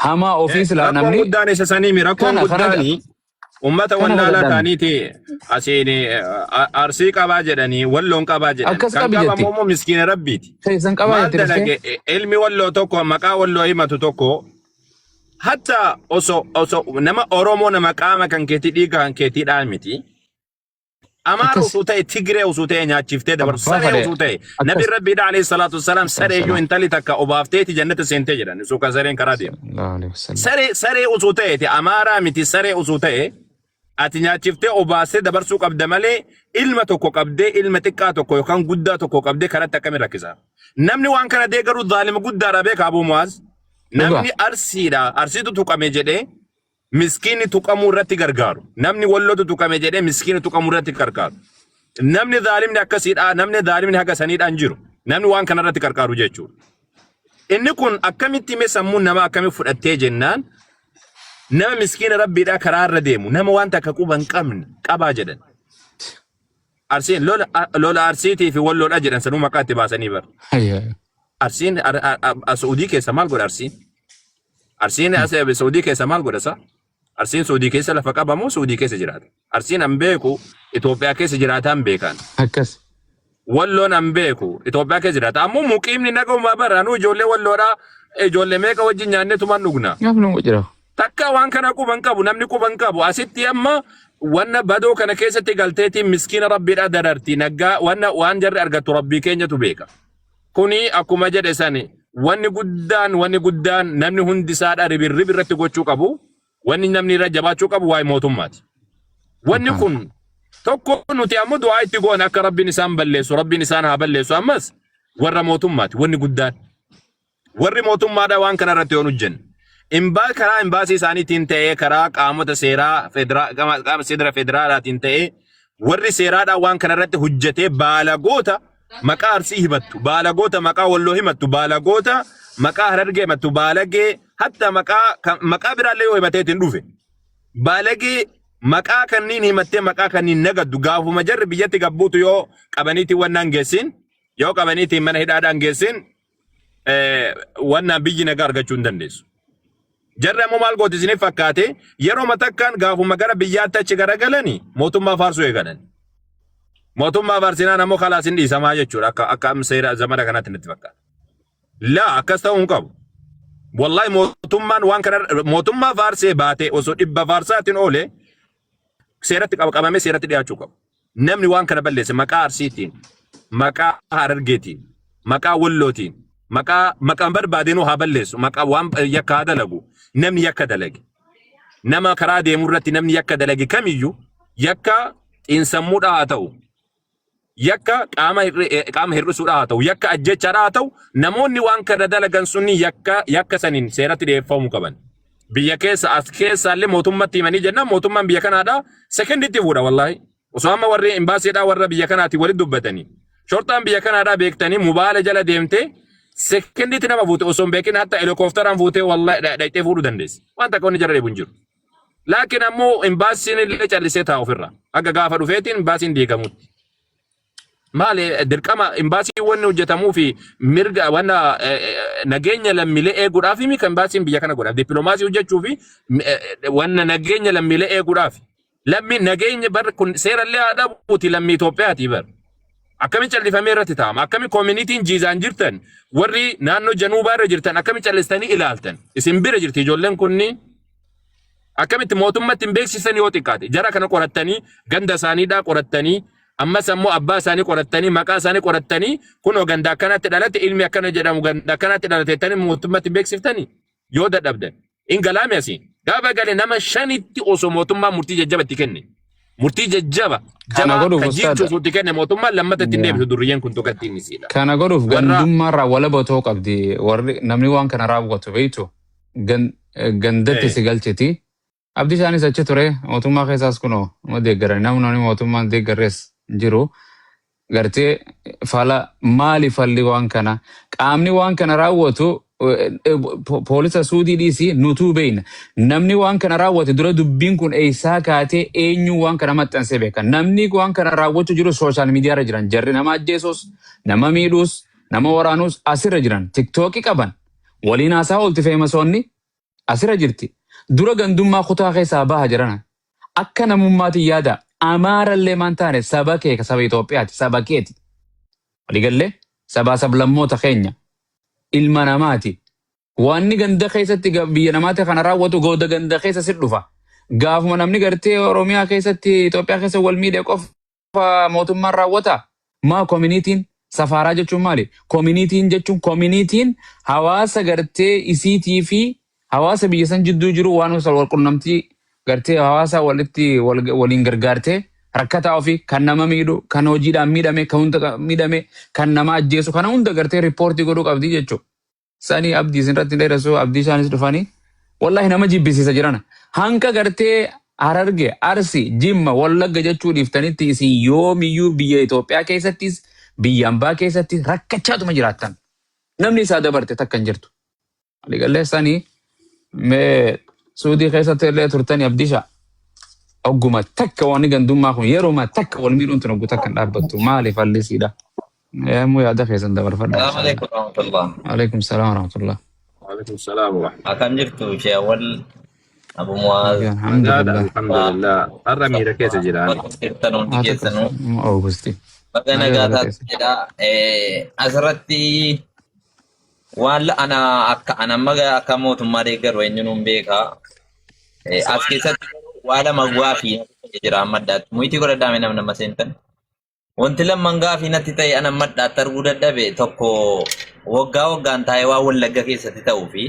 hamaa ofii silaa Rakkoon namni guddaan isa saniimi rakkoon kana kana guddaani ummata kana wallaalaa kadhadhaan ta'aniiti asiin arsii qabaa jedhanii walloon qabaa jedhan akkas kan qabi qabamu jetti. immoo miskiina rabbiiti. Keessan qabaa Maal jetti dhuftee. dalage ilmi walloo tokko maqaa walloo himatu tokko hatta osoo nama Oromoo nama qaama kan keetii dhiiga kan keetii dhaa miti. Amaara Akkas osoo ta'e Tigree osoo ta'e nyaachiftee dabarsu abbaa saree fadhe osoo ta'e nabi akkas rabbiidha alayhi salaatu wassalaam saree iyyuu wasalaam intalli takka obaafteeti jannata seentee jedhan osoo kan sareen karaa deemu. sallallahu alaihi wasallam. Saree osoo ta'eeti amaaraa miti saree osoo ta'e ati nyaachiftee obaastee dabarsuu qabda malee ilma tokko qabdee ilma xiqqaa tokko yookaan guddaa tokko qabdee karatti akkamiin rakkisa. Namni waan kana deeggaru zaalima guddaadha beeka Abuu Muwaaz. Dhugaa. Namni arsiidha arsiitu tuqame jedhee miskiinni tuqamuu irratti gargaaru. Namni wallotu tuqame jedhee miskiinni tuqamuu irratti gargaaru. Namni zaalimni akkasiidha. Namni zaalimni haga saniidhaan jiru. Namni waan kana irratti gargaaru jechuudha. Inni kun akkamitti mee sammuun namaa akkamitti fudhattee jennaan, nama miskiina rabbiidhaa karaa irra deemu, nama waan takka quba hin qabne qabaa jedhan. Arsiin lola Arsiitii fi Walloodha jedhan, sanuu maqaa itti baasanii bara. Arsiin Saudii keessa maal godha Arsiin? Arsiin Saudii keessa maal godha sa? Arsiin Saudii keessa lafa qabamoo Saudii keessa jiraata? Arsiin an beeku Itoophiyaa keessa jiraataan beekan. Walloon an beeku Itoophiyaa keessa jiraata. Ammoo muqiimni naguma bara anuu ijoollee Walloodhaa ijoollee meeqa wajjin nyaannee tumaan dhugna. Gaafni jira. Takka waan kana quban qabu, namni quban qabu. Asitti amma wanna badoo kana keessatti galteetiin miskiina rabbiidhaa dararti naggaa wanna waan jarri argattu rabbii keenyatu beeka. Kuni akkuma jedhe sani, wanni guddaan namni hundi isaadha ribirrib irratti gochuu qabu, wanni namni irra jabaachuu qabu waa'ee mootummaati. Wanni kun tokko nuti ammoo du'aa itti goone akka rabbiin isaan balleessu, rabbiin isaan haa balleessu. Ammas warra mootummaati wanni guddaan. Warri mootummaadha waan kana irratti yoo hojjenne. Imbaa karaa imbaasii isaaniitiin ta'ee, karaa qaamota seeraa qaama seera federaalaatiin ta'ee, warri seeraadhaan waan kana irratti hojjetee baalagoota maqaa Arsii himattu, baalagoota maqaa Walloo himattu, baalagoota maqaa Harargee himattu, baalagee hatta maqaa biraallee yoo himateetiin dhufe. Baalagee maqaa kanniin himattee maqaa kanniin nagaddu, gaafuma jarri biyyatti gabbuutu yoo qabaniitiin wannaan geessin, yoo qabaniitiin mana hidhaadhaan geessin, wannaan biyyi nagaa argachuu hin dandeessu. Jarri ammoo maal gooti isiniif fakkaate? Yeroo takkaan gaafuma gara biyyaatti achi garagalani mootummaa faarsuu eegalan. Mootummaa faarsinaan ammoo kalaas hin dhiisamaa jechuudha, akka amma seera zamana kanaatti natti fakkaata. Laa, akkas ta'uu hin qabu. Wallahi mootummaan waan kana mootummaa faarsee baatee osoo 100 faarsaatiin oole seeratti qabamee seeratti dhiyaachuu qabu. Namni waan kana balleesse maqaa Arsiitiin, maqaa Harargeetiin, maqaa Wallootiin, maqaan barbaadeenuu haa balleessu, maqaa waan yakka haa dalagu. Namni yakka dalage. Nama karaa deemu irratti namni yakka dalage kamiyyuu, yakka xiinsammuudhaa haa ta'u, yakka qaama hir'isuudhaa haa ta'u, yakka ajjechaadhaa haa ta'u, namoonni waan kana dalagan sunni yakka saniin seeratti dhiyeeffamuu qaban. Biyya keessa as keessaallee mootummatti himanii jennaan mootummaan biyya kanaadhaa sekenditti fuudha wallaahi. Osoo amma warri imbaasiidhaa warra biyya kanaatiin walitti dubbatanii. Shorxaan biyya kanaadhaa beektanii mobaayila jala deemtee sekenditti nama fuute, osoo hin beekin hatta helikoophteraan fuutee wallaahi dhaqxee fuudhuu dandeessi. Waan takka wanni jara dheebu hin jiru. Laakiin ammoo imbaasiin illee callisee taa'u ofirra. Akka gaafa dhufeetiin imbaasiin diigamutti. Maali dirqama imbaasiin wanni hojjetamuu fi mirga wanna nageenya lammiilee eeguudhaaf mi kan imbaasiin biyya kana godha. Dippiloomaasii hojjechuu fi wanna nageenya lammiilee eeguudhaaf. Lammi nageenya bar kun seerallee haa dhabuuti, lammii Itoophiyaati bar. Akkami callifamee irratti taa'ama? Akkami communityn Jiizaan jirtan, warri naannoo Januubaa irra jirtan, akkami callistanii ilaaltan? Isin bira jirti ijoolleen kunniin. Akkamitti mootummatti hin beeksisan? Yoo xiqqaate jara kana qorattanii, ganda isaaniidhaa qorattanii, ammas ammoo abbaa isaanii qorattanii, maqaa isaanii qorattanii, kunoo ganda akkanatti dhalate, ilmi akkana jedhamu ganda akkanatti dhalate jettanii mootummatti hin beeksiftanii? Yoo dadhabdan in galaame asii gaafa gale nama shanitti osoo mootummaan murtii jajjaba itti kenne, murtii jajjaba Kana jabaa godhuuf kan ustaada. jiichuuf itti kenne mootummaan, lammata ittiin deebisu durriyyeen kun tokkotti inni siidha. Kana godhuuf Warra gandummaarraa walaba ta'uu qabdi. Warri namni waan kana raawwatu beektu gandatti si galchiti. Abdii isaanis achi ture, mootummaa keessaas kunoo nama deeggaran, namni mootummaan deeggarres hin jiru. Gartee fala maali falli waan kana? Qaamni waan kana raawwatu poolisa Suudii dhiisii nutuu beeyna. Namni waan kana raawwate dura dubbiin kun eessaa kaatee, eenyu waan kana maxxansee beeka. Namni waan kana raawwachuu jiru social media irra jiran, jarri nama ajjeesus, nama miidhuus, nama waraanuus asirra jiran, TikTokii qaban, waliin haasaa oolti, famousoonni asirra jirti. Dura gandummaa kutaa keessaa baha jirana. Akka namummaatiin yaada, Amaarallee maan taane saba kee, saba Itoophiyaati, saba keeti. Waliigallee sabaa sablammoota keenya ilma namaati. Wanni ganda keessatti biyya namaatti kana raawwatu gooda ganda keessa si dhufa. Gaafuma namni gartee Oromiyaa keessatti, Itoophiyaa keessa wal miidhe qofa mootummaan raawwata. Maa communityn safaaraa jechuun maali? Communityn jechuun communityn hawaasa gartee isiitii fi hawaasa biyya san jidduu jiru waan wal qunnamtii gartee hawaasa walitti waliin gargaartee rakkataa ofii kan nama miidhu, kan hojiidhaan miidhame, kan hunda miidhame, kan nama ajjeesu kana hunda gartee report godhuu qabdi jechuudha. Sanii abdii isin irratti hin dheeressu, abdii isaanis dhufanii wallahi nama jibbisiisa jirana. Hanqa gartee Hararge, Arsi, Jimma, Wallagga jechuu dhiiftanitti isin yoomiyyuu biyya Itoophiyaa keessattis biyya ambaa keessattis rakkachaatuma jiraattan. Namni isaa dabarte takka hin jirtu. Waliigallee sanii mee Suudii keessatti illee turtanii abdisha. Ogguma takka wanni gandummaa kun yeruma takka wal miidhuun tun oggu takka hin dhaabbattu. Maaliif allisiidha? Yemmuu yaada keessan dabarfadha. Assalamu alaikum warahmatullah. Alaikum salaam warahmatullah. Waalaikum salaam wa rahmatullahi. Akkam jirtu ishee awwal Abu Muaz Nagaadha Alhamdulillah. alhamdulillah. Har'a miira keessa jiraani. bakka jirtan hundi Haa takka keessanuu Augusti. baga Nagaa nagaa galata taatu keessa. jedha. Asirratti waan ana akka ana amma akka mootummaa deeggaru eenyuun hin beekaa. As keessatti waa lama gaafii jira amma addaatti. Muyitii godhadhaa namni nama seentan. Wanti lamman gaafii natti ta'e ana amma addaatti arguu dadhabe tokko waggaa waggaan taa'ee waan Wallagga keessatti ta'uu fi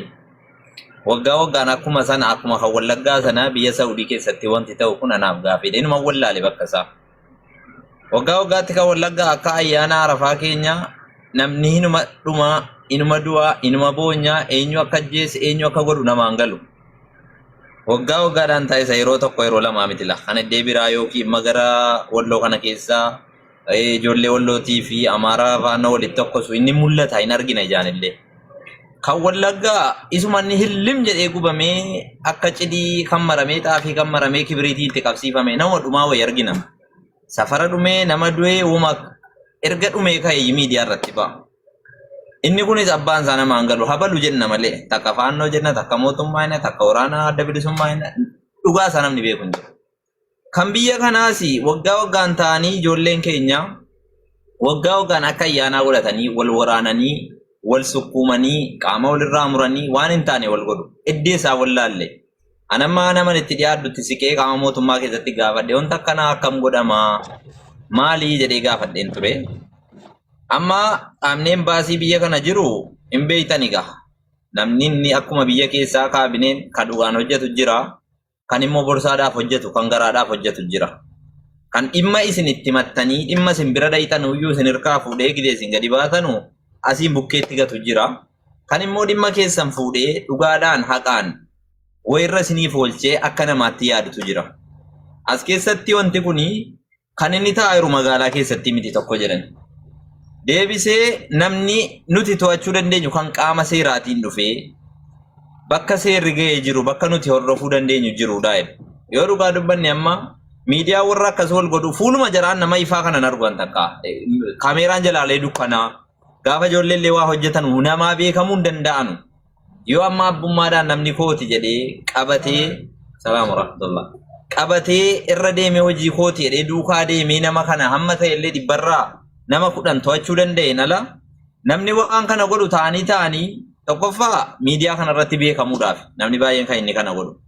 waggaa waggaan akkuma sana akkuma kan Wallaggaa sana biyya Saa'udii keessatti wanti ta'u kun anaaf gaafiidha. Inuma wallaale bakka isaa. Waggaa waggaatti kan Wallaggaa akka ayyaana Arafaa keenya namni inuma dhumaa, inuma du'aa, inuma boonyaa, eenyu akka ajjeese, eenyu akka godhu namaan galu. Waggaa waggaadhaan taasisa yeroo tokko yeroo lamaa miti la. Kan iddee biraa yookiin magara Walloo kana keessaa ijoollee Wallootii fi Amaaraa faana walitti tokkosu inni mul'ata hin argina ijaan illee. Kan Wallaggaa isuma inni hillim jedhee gubamee akka cidii kan maramee xaafii kan maramee kibiriitii itti qabsiifame nama dhumaa wayi argina. Safara dhumee nama du'ee uuma erga dhumee ka'e miidiyaa irratti ba'a. Inni kunis abbaan isaa namaan galu habalu jenna malee takka faannoo jenna takka mootummaa jenna takka waraana adda bilisummaa jenna dhugaa isaa namni beeku hin jiru. Kan biyya kanaas waggaa waggaan ta'anii ijoolleen keenya waggaa waggaan akka ayyaanaa godhatanii wal waraananii wal sukkuumanii qaama walirraa muranii waan hin taane wal godhu. Iddee isaa wallaalle. Anamma naman itti dhiyaadhutti siqee qaama mootummaa keessatti gaafadhe wanta akkanaa akkam godhamaa maalii jedhee gaafadheen ture. Amma qaamni embaasii biyya kana jiru hin beeytani gaha. Namni inni akkuma biyya keessaa kaabineen kan dhugaan hojjetu jira. Kan immoo borsaadhaaf hojjetu, kan garaadhaaf hojjetu jira. Kan dhimma isin itti mattanii, dhimma isin bira dhayxanu iyyuu isin hirkaa fuudhee gidee isin gadi baatanu asiin bukkeetti gatu jira. Kan immoo dhimma keessan fuudhee dhugaadhaan haqaan wayirra isiniif oolchee akka namaatti yaadutu jira. As keessatti wanti kuni kan inni ta'aa jiru magaalaa keessatti miti tokko jedhan. Deebisee namni nuti to'achuu dandeenyu kan qaama seeraatiin dhufee bakka seerri ga'ee jiru bakka nuti hordofuu dandeenyu jirudha jedhu. Yoo dhugaa dubbanne amma miidiyaa warra akkas wal godhu fuuluma jaraan nama ifaa kanan argu an takka. Kaameeraan jalaalee dukkanaa gaafa ijoollee illee waa hojjetan namaa beekamuu hin danda'anu. Yoo amma abbummaadhaan namni kooti jedhee qabatee salaam warahmatullah qabatee irra deemee hojii kooti jedhee duukaa deemee nama kana hamma ta'e illee dhibbarraa nama 10 to'achuu danda'een ala namni waan kana godhu ta'anii ta'anii tokkoffaa miidiyaa kana irratti beekamuudhaaf namni baay'een kan inni kana godhu.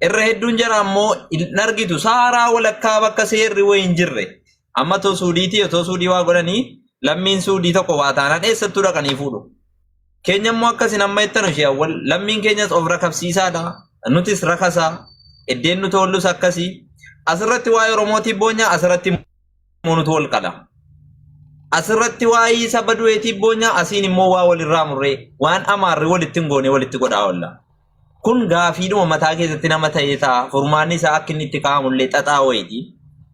Irra hedduun jara ammoo hin argitu saaraa walakkaa bakka seerri wayi hin jirre. Amma too suudiitii otoo suudii waa godhanii lammiin suudii tokko waa taanaan eessattuu dhaqanii fuudhu. Keenya immoo akkasin amma jettan ishee awwal lammiin keenyas of rakabsiisaadha. Nutis rakasaa. Iddeen nuti oollus akkasii. Asirratti waa'ee Oromootiif boonyaa asirratti immoo nuti wal qala. Asirratti waa'ee saba du'eetiif boonyaa asiin immoo waa walirraa murree waan amaarri walitti hin goone walitti godhaa oolla. Kun gaafiidhuma mataa keessatti nama ta'ee ta'a. Furmaanni isaa akka inni itti kaa'amullee xaxaa wayiiti.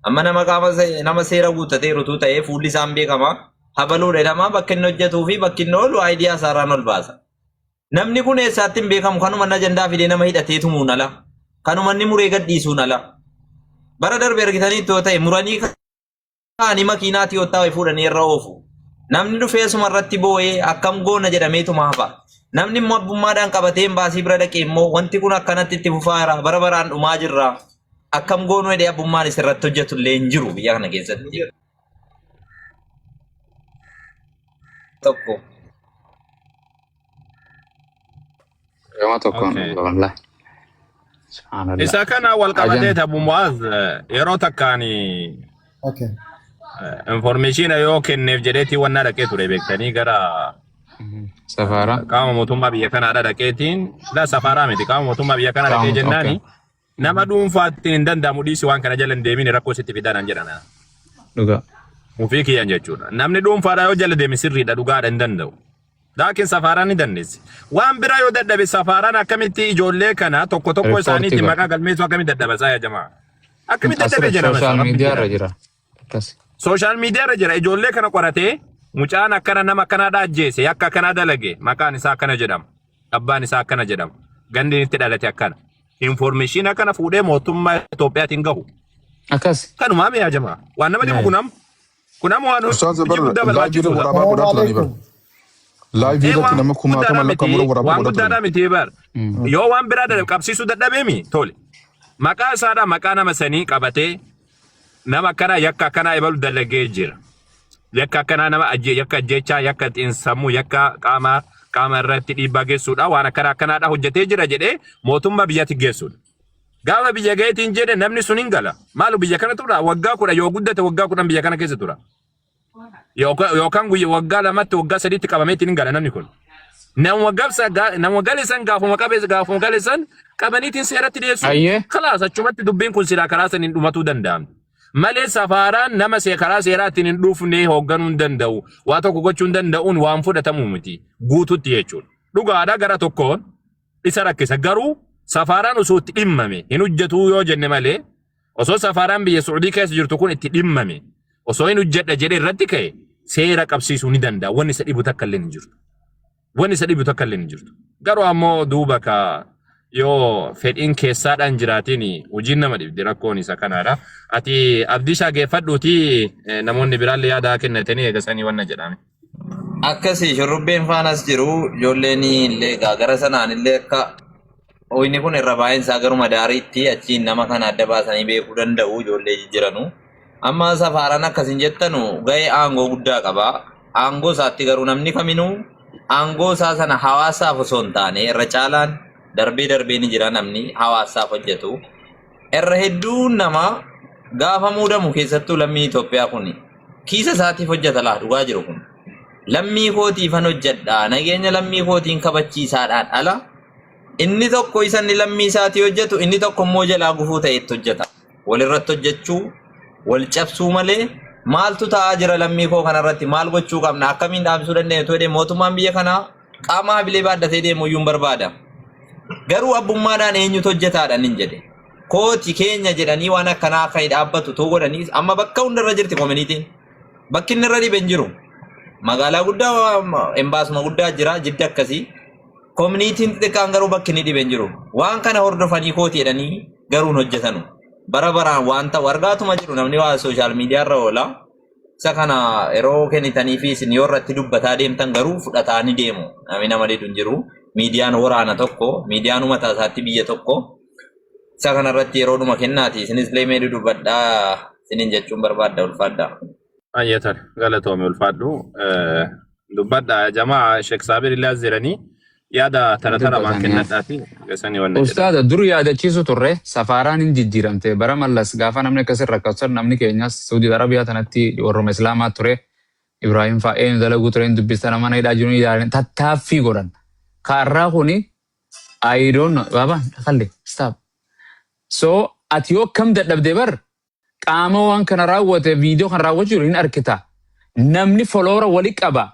Amma nama qaama nama seera guuttateerutu ta'ee fuulli isaan beekama. Habaluudha jedhama bakka inni hojjetuu fi bakki inni oolu aayidiyaa isaarraan ol baasa. Namni kun eessaatti hin beekamu kanuma inni ajandaa fidee nama hidhatee tumuun ala. Kanuma inni muree gadhiisuun ala. Bara darbe argitanii yoo ta'e muranii kaanii makiinaa Tiyoottaa wayii fuudhanii irra oofu. Namni dhufee asuma irratti boo'ee akkam goona jedhameetuma hafa. Namni immoo abbummaadhaan qabatee embaasii bira dhaqee immoo wanti kun akkanatti itti fufaa jira bara baraan dhumaa jirra. Akkam goonuu jedhee abbummaan isirratti hojjetu illee hin jiru biyya kana keessatti. Tokko. Gama tokkoon Okay. wallahi. Subhanallah. Isa kana wal qabatee Ajan. Abu Muaz yeroo takkaan Okay. information yoo kenneef jedheetii wannaa dhaqee ture beektanii gara Safaara. qaama mootummaa biyya kanaadha dhaqeetiin la safaaraa miti qaama mootummaa biyya kanaa dhaqee Qaama jennaani okay. nama dhuunfaatti hin danda'amu dhiisi waan kana jala hin deemin rakkoo sitti fidaa naan jedhan. Dhugaa. Ofii kiyyan jechuudha. Namni dhuunfaadha yoo jala deeme sirriidha dhugaadha hin danda'u. Laakiin safaaraan ni dandeessi. Waan biraa yoo dadhabe safaaraan akkamitti ijoollee kana tokko tokko Riippoortii isaaniitti godha. maqaa galmeessuu akkamitti dadhaba isaa yaa jamaa. Akkamitti dadhabe Asirra jedhama sooshaal rabbi miidiyaa irra jedha. jira. Akkas. Sooshaal miidiyaa irra jira ijoollee kana qoratee Mucaan akkana nama akkanaadha ajjeese, yakka akkanaa dalage, maqaan isaa akkana jedhama. Abbaan isaa akkana jedhama. Gandi itti dhalate akkana. Information akkana fuudhee mootummaa Itoophiyaatiin gahu. Akkas. Kanumaa mi'a jamaa. Waan nama dhibu kunam. Kunam waan Ustaaz hojii bar guddaa live irra barbaachisuudha. waraabaa Salaamu godhaa turanii bar. alaikum. Live Ee irratti waan nama guddaadhaa kumaatama miti. lakkaa'amu waraabaa Waan godhaa guddaadhaa turanii. miti bar. Yoo waan biraa qabsiisuu dadhabeemi tole. Maqaa isaadhaa maqaa nama sanii qabatee nama akkanaa yakka akkanaa ebalu dalagee jira. Yakka akkanaa nama yakka ajjeechaa, yakka xiinsammuu, yakka qaama irratti dhiibbaa geessuudha, waan akkana akkanaadha hojjetee jira jedhee mootummaa biyyatti geessuudha. Gaafa biyya gaheetiin jedhe namni sun hin gala. Maalu biyya kana tura waggaa 10 yoo guddate waggaa 10 biyya kana keessa tura. Yookaan guyya waggaa 2tti waggaa 3tti qabameetiin hin gala namni kun. Nama gabsa nama gale san gaafuma qabe gaafuma gale san qabaniitiin seeratti dhiyeessu. Ayyee. Kalaas achumatti dubbiin kun silaa karaa saniin dhumatuu danda'amti. Malee safaaraan nama karaa seeraatiin hin dhufne hoogganuu hin danda'u. Waa tokko gochuu hin danda'uun waan fudhatamuu miti. Guututti jechuudha. Dhugaadha gara tokkoon isa rakkisa. Garuu safaaraan osoo itti dhimmame hin hojjetuu yoo jenne malee, osoo safaaraan biyya Suudii keessa jirtu kun itti dhimmame, osoo hin hojjedha jedhee irratti ka'e, seera qabsiisuu ni danda'a. Wanni isa dhibu takka illee hin jirtu. Wanni isa dhibu takka illee hin jirtu. Garuu ammoo duuba ka yoo fedhiin keessaadhaan jiraatiin hojiin nama dhibdi, rakkoon isa kanaadha. Ati Abdii geeffadhuuti namoonni biraallee yaada kennatanii eegasanii wanna jedhame. Akkasii shurrubbeen faanas jiru, ijoolleen illee egaa gara sanaan illee akka hoyni kun irra baay'een isaa garuma daariitti achiin nama kana adda baasanii beekuu danda'u ijoollee jijjiiranu. Amma safaaraan akkasin jettanu gahee aangoo guddaa qaba. Aangoo isaatti garuu namni kaminuu aangoo isaa sana hawaasaaf osoo hin taane, irra caalaan darbee darbee ni jira namni hawaasaaf hojjetu. Irra hedduun namaa gaafa muudamu, keessattuu lammii Itoophiyaa kun kiisa isaatiif hojjeta laa dhugaa jiru kun. Lammii kootiifan hojjedha, nageenya lammii kootiin kabachiisaadhaan ala inni tokko isa inni lammii isaatii hojjetu, inni tokko immoo jalaa gufuu ta'etti hojjeta. Walirratti hojjechuu, wal cabsuu malee maaltu ta'aa jira, lammii koo kanarratti maal gochuu qabna, akkamiin dhaabsuu dandeenya jedhee mootummaan biyya kanaa qaama habilee baadhatee deemu iyyuu hin barbaada. Garuu abbummaadhaan eenyutu hojjetaadhaan hin jedhe. Kooti keenya jedhanii waan akkanaa akka hin dhaabbatu tuu godhanii amma bakka hundarra jirti communityn. Bakki inni irra dhibe hin jiru. Magaalaa guddaa embaasuma guddaa jira jidda akkasii. Communityn xixiqqaan garuu bakki inni dhibe hin jiru. Waan kana hordofanii kooti jedhanii garuu hin hojjetanu. Bara baraan waan ta'u argaatuma jiru, namni waa social media irra oola. Isa kana yeroo kennitanii fi isin yoo irratti dubbataa deemtan garuu fudhataa ni deemu. Namni nama didu hin jiru. Miidiyaan waraana tokko, miidiyaan mataa isaatti biyya tokko. Isa kanarratti yeroodhuma kennaati. Isinis illee mee dudubbadhaa isiniin jechuun barbaadda, ulfaadha. Ayyatar galatoome, ulfaadhu. Dubbadha jamaa. Sheek Saabir illee as jiranii yaada tara tara waan Dubbatanii. kennadhaati gasanii wanna jedhan. Ustaada, dur yaadachiisu turre, safaaraan hin jijjiiramte. Bara Mallas gaafa namni akkas irra rakkatu namni keenyas Saudi Arabiyaa tanatti warruma Islaamaa ture. Ibrahim fa'aa eenyu dalaguu ture hin dubbistan, mana hidhaa jiru ilaalan, tattaaffii godhan. Kaarraa kuni I don't know. Baba, kalli, stop. So ati yoo akkam dadhabde bar qaama waan kana raawwate, viidiyoo kan raawwachuu jiru hin argita. Namni follower wali qaba.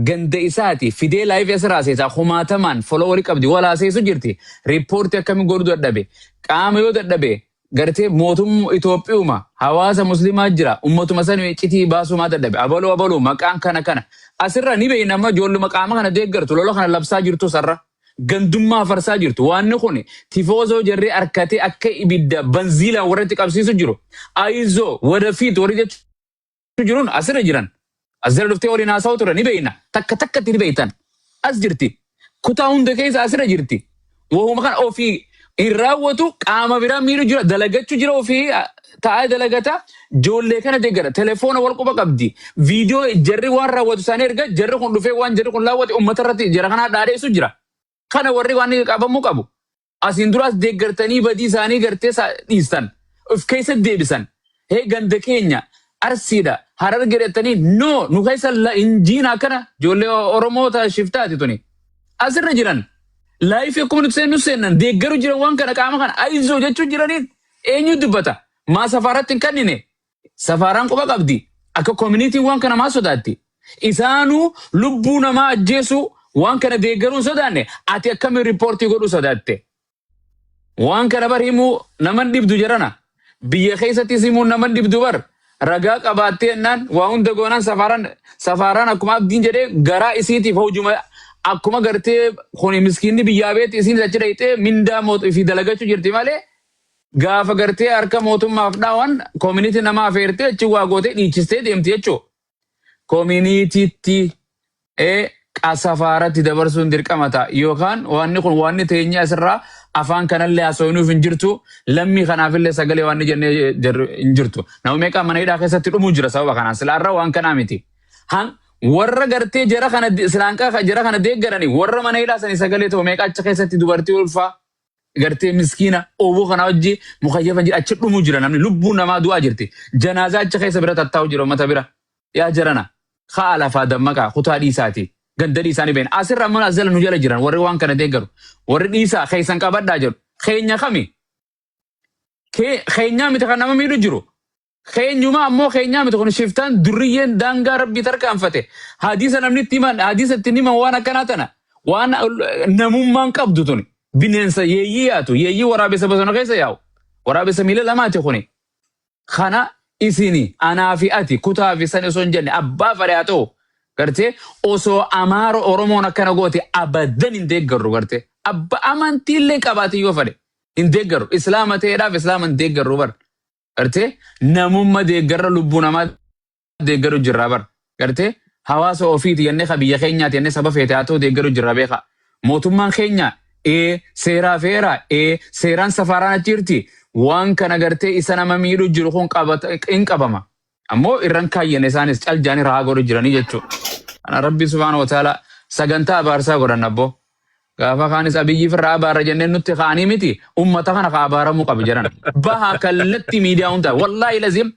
Ganda isaati fidee live asirraa seesaa kumaatamaan follower qabdi walaa seesu jirti. Report akkamiin godhuu dadhabe? Qaama yoo dadhabe gartee mootummaa Itoophiyuma hawaasa musliimaa jira, ummatuma san citii baasuu maa dadhabe? Abaluu abaluu maqaan kana kana. Asirra ni beekna, amma ijoolluma qaama kana deeggartu lola kana labsaa jirtu sarra. Gandummaa farsaa jirtu. Waanni kun tifoozoo jarree harkatee akka ibidda banziilaan warratti qabsiisu jiru. Ayizoo wadafiit warri jechuu jiruun asirra jiran. Asirra dhuftee waliin haasa'u ture ni beekna. Takka takkatti ni beektan. As jirti. Kutaa hunda keessa asirra jirti. Wahuma kana ofii hin raawwatu, qaama biraa miidhu jira, dalagachuu jira, ofii taa'ee dalagata. Ijoollee kana deeggara. Telefoona wal quba qabdi. Viidiyoo jarri waan raawwatu isaanii erga jarri kun dhufee waan jarri kun raawwate uummata irratti jara kanaa dhaadheessu jira. Kana warri waan qabamuu qabu. Asiin duraas deeggartanii badii isaanii gartee dhiistan. Of keessa deebisan. Hee, ganda keenya Arsiidha. Harar jedhatanii no nu keessa injiin akkana ijoollee Oromoota shiftaati tuni. Asirra jiran. Live akkuma nuti seennu seennan deeggaru jiran, waan kana qaama kana ayizoo jechuun jiraniin eenyu dubbata? Maa safaaratti hin kennine? Safaaraan quba qabdi. Akka communityn waan kana maa sodaatti? Isaanuu lubbuu namaa ajjeesuu waan kana deeggaruu hin sodaanne, ati akkamiin report godhuu sodaatte? Waan kana bar himuu naman dhibdu jarana. Biyya keessattis himuun naman dhibdu bar. Ragaa qabaattee jennaan waa hunda goonaan safaaraan safaaraan akkuma abdiin jedhee garaa isiitiif hojuma akkuma gartee kuni miskiinni biyyaa beetti isiin achi dhayxee mindaa fi dalagachuu jirti malee gaafa gartee harka mootummaaf dhaawan community nama afeertee achi waa gootee dhiichistee deemti jechuudha. Community-tti safaaratti dabarsuun dirqama ta'a. Yookaan wanni kun wanni teenya asirraa afaan kanallee haasofnuuf hin jirtu, lammii kanaafillee sagalee waan jennee hin jirtu. Nama meeqaa mana hidhaa keessatti dhumuu jira sababa kanaan. Silaarraa waan kanaa miti. Han warra gartee jara kana silaanqaa jara kana deeggaranii warra mana hidhaa sanii sagalee ta'u meeqa achi keessatti dubartii ulfaa gartee miskiina oobuu kana wajji mukayyafan jira achi dhumuu jira, namni lubbuun namaa du'aa jirti. Janaazaa achi keessa bira tattaa'u jira uummata bira. Yaa jarana, ka'a lafaa, dammaqaa, kutaa dhiisaati. Ganda dhiisaanii beena. Asirra ammoo as jala nu jala jiran warri waan kana deeggaru. Warri dhiisaa keessan qabadhaa jedhu. Keenya kami? Keenyaa miti kan nama miidhu jiru. Keenyuma ammoo keenyaa miti kun shiftaan durriyyeen daangaa rabbii tarkaanfate. Hadiisa namni itti himan, hadiisa itti himan waan akkanaa tana. Waan namummaan qabdu tuni. Bineensa yeeyyii yaatu, yeeyyii waraabessa bosona keessa yaa'u. Waraabessa miila lamaati kuni. Kana isini anaa fi ati kutaa fi sani osoo hin jenne abbaa fedhe haa ta'u gartee osoo Amaara Oromoon akkana goote abadan hin deeggarru. Gartee abba amantiillee qabaate yoo fedhe hin deeggarru. Islaama ta'eedhaaf islaama hin deeggarru bar. Gartee namumma deeggarra, lubbuu namaa deeggaru jirra bar. Gartee hawaasa ofiiti jennee ka biyya keenyaati jennee saba feete haa ta'u deeggaru jirra beeka. Mootummaan keenya seeraa feeraa seeraan safaaraan achi jirti. Waan kana gartee isa nama miidhu jiru kun hin qabama. Ammoo irran kaayyane isaanis cal jaanii rahaa godhu jiranii jechuudha. Kana Rabbi subhaanahu wa ta'ala sagantaa abaarsaa godhan abboo. Gaafa kaanis Abiyyi firraa abaarra jennee nutti ka'anii miti, ummata kana ka abaaramuu qabu jedhan. Baha kallatti miidiyaa hundaa. Wallaahi lazim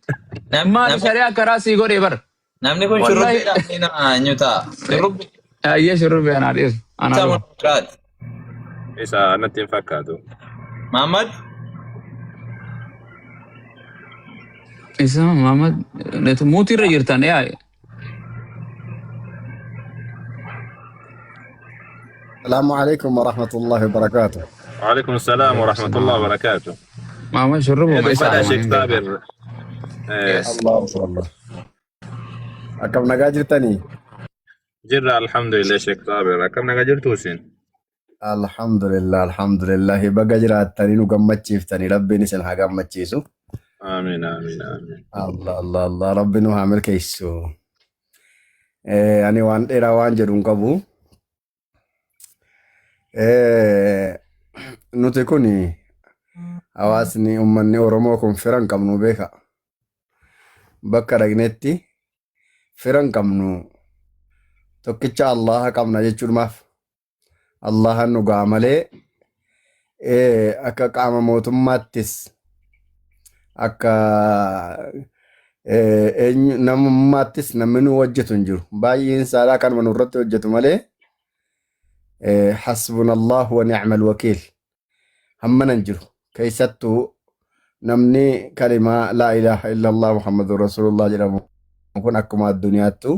maali shari'aa karaa sii godhee bar. Namni kun Wallaahi. shurrubbeedhaan ni eenyu ta'a? Shurrubbee Ayyee, shurrubbee anaa dhiyeessu. Anaa isaa dhufu. biraati. Isa natti hin fakkaatu. Mahammad. Isa Muhammad muutii irra jirtan yaa. السلام عليكم ورحمة الله وبركاته. وعليكم السلام ورحمة الله وبركاته. Muhammad shurrubbuma isa Dubbadhaa Sheekh armaan Saabir. الله الله Akkam nagaa jirtanii? Jirra, alhamdulillah, Sheekh Saabir. Akkam nagaa jirtu isin? Alhamdulillah, alhamdulillah. Baga jiraattanii nu gammachiiftanii, Rabbiin isin haa gammachiisu. Amiin, amiin, amiin. Allah Allah Allah, Rabbi nu haa milkeessu. Ani waan dheeraa waan jedhu hin qabu. Nuti kun hawaasni uummanni Oromoo kun fira hin qabnu beeka. Bakka dhaqnetti fira hin qabnu, tokkicha Allaha qabna jechuudhumaaf. Allahan nu ga'a malee akka qaama mootummaattis akka eenyu namummaattis namni nu hojjetu hin jiru. Baay'een isaadhaa kanuma nurratti hojjetu malee hasbunallahu wa ni'mal wakiil hammana hin jiru. Keessattuu namni kalimaa laa ilaaha illallah Muhammadur Rasulullah jedhamu kun akkuma addunyaattu